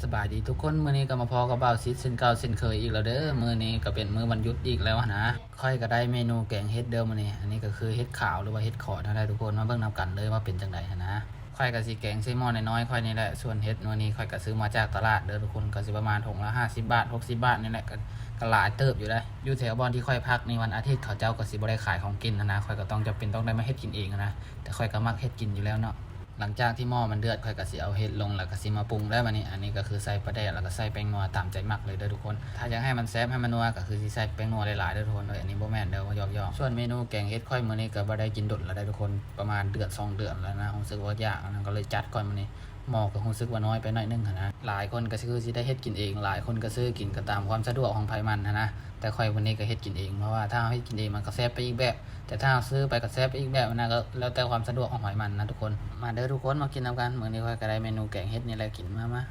ສະບາຍດີທຸກຄົນ, ມື້ນີ້ກໍມາພໍ້ກັບບ່າວຊິດເຊັ່ນເກົ່າເຊັ່ນເຄີຍອີກແລ້ວເດີ. ມື້ນີ້ກໍເປັນມື້ວັນຢຸດອີກແລ້ວຫັ້ນນະ. ຂ້ອຍກໍໄດ້ເມນູແກງເຫັດເດີມື້ນີ້. ອັນນີ້ກໍຄືເຫັດຂາວ ຫຼືວ່າເຫັດຂອນຫັ້ນແຫຼະທຸກຄົນ, ມາເບິ່ງນຳກັນເດີວ່າເປັນຈັ່ງໃດຫັ້ນນະ. ຂ້ອຍກໍຊິແກງໃສ່ໝໍ້ນ້ອຍໆຂ້ອຍນີ້ແຫຼະ. ສ່ວນເຫັດມື້ນີ້ຂ້ອຍກໍຊື້ມາຈາກຕະຫຼາດເດີທຸກຄົນ, ກໍຊິປະມານຖົງລະຫ້າສິບບາດ ຫົກສິບບາດນີ້ແຫຼະ, ກໍ ກໍຫຼາຍເຕີບຢູ່ເດ້. ຢູ່ແຖວບ່ອນທີ່ຂ້ອຍພັກນີ້ ວັນອາທິດເຂົາເຈົ້າກໍຊິບໍ່ໄດ້ຂາຍຂອງກິນຫັ້ນນະ, ຂ້ອຍກໍຕ້ອງຈຳເປັນຕ້ອງໄດ້ມາເຮັດກິນເອງຫັ້ນນະ. ແຕ່ຂ້ອຍກໍມັກເຮັດກິນຢູ່ແລ້ວເນາະ. ຫຼັງຈາກທີ່ໝໍ້ມັນເດືອດ ຂ້ອຍກໍຊິເອົາເຫັດລົງ ແລ້ວກໍຊິມາປຸງແລ້ວ. ບາດນີ້ ອັນນີ້ກໍຄືໃສ່ປາແດກ ແລ້ວກໍໃສ່ແປ້ງນົວຕາມໃຈມັກເລີຍເດີທຸກຄົນ. ຖ້າຢາກໃຫ້ມັນແຊບໃຫ້ມັນນົວ ກໍຄືຊິໃສ່ແປ້ງນົວຫຼາຍໆເດີທຸກຄົນເອີຍ. ອັນນີ້ບໍ່ແມ່ນເດີ ວ່າຢອກໆ. ສ່ວນເມນູແກງເຫັດຂ້ອຍມື້ນີ້ກໍບໍ່ໄດ້ກິນດົນແລ້ວເດີທຸກຄົນ, ປະມານເດືອນສອງເດືອນແລ້ວນະ, ຮູ້ສຶກວ່າຢາກ ອັນນັ້ນກໍເລີຍຈັດກ່ອນມື້ນີ້. ໝໍ້ກໍຮູ້ສຶກວ່ານ້ອຍໄປໜ້ອຍໜຶ່ງຫັ້ນນະ. ຫຼາຍຄົນກໍຄືຊິໄດ້ເຮັດກິນເອງ, ຫຼາຍຄົນກໍຊື້ກິນກໍຕາມຄວາມສະດວກຂອງໃຜມັນຫັ້ນນະ. ແຕ່ຂ້ອຍມື້ນີ້ກໍເຮັດກິນເອງ, ເພາະວ່າຖ້າເຮົາເຮັດກິນເອງມັນກໍແຊບໄປອີກແບບ, ແຕ່ຖ້າເຮົາຊື້ໄປກໍແຊບໄປອີກແບບ. ອັນນັ້ນກໍແລ້ວແຕ່ຄວາມສະດວກຂອງໃຜມັນນະທຸກຄົນ. ມາເດີທຸກຄົນ ມາກິນນຳກັນ. ມື້ນີ້ຂ້ອຍກໍໄດ້ເມນູແກງເຫັດນີ້ແຫຼະກິນ. ມາ ມາ.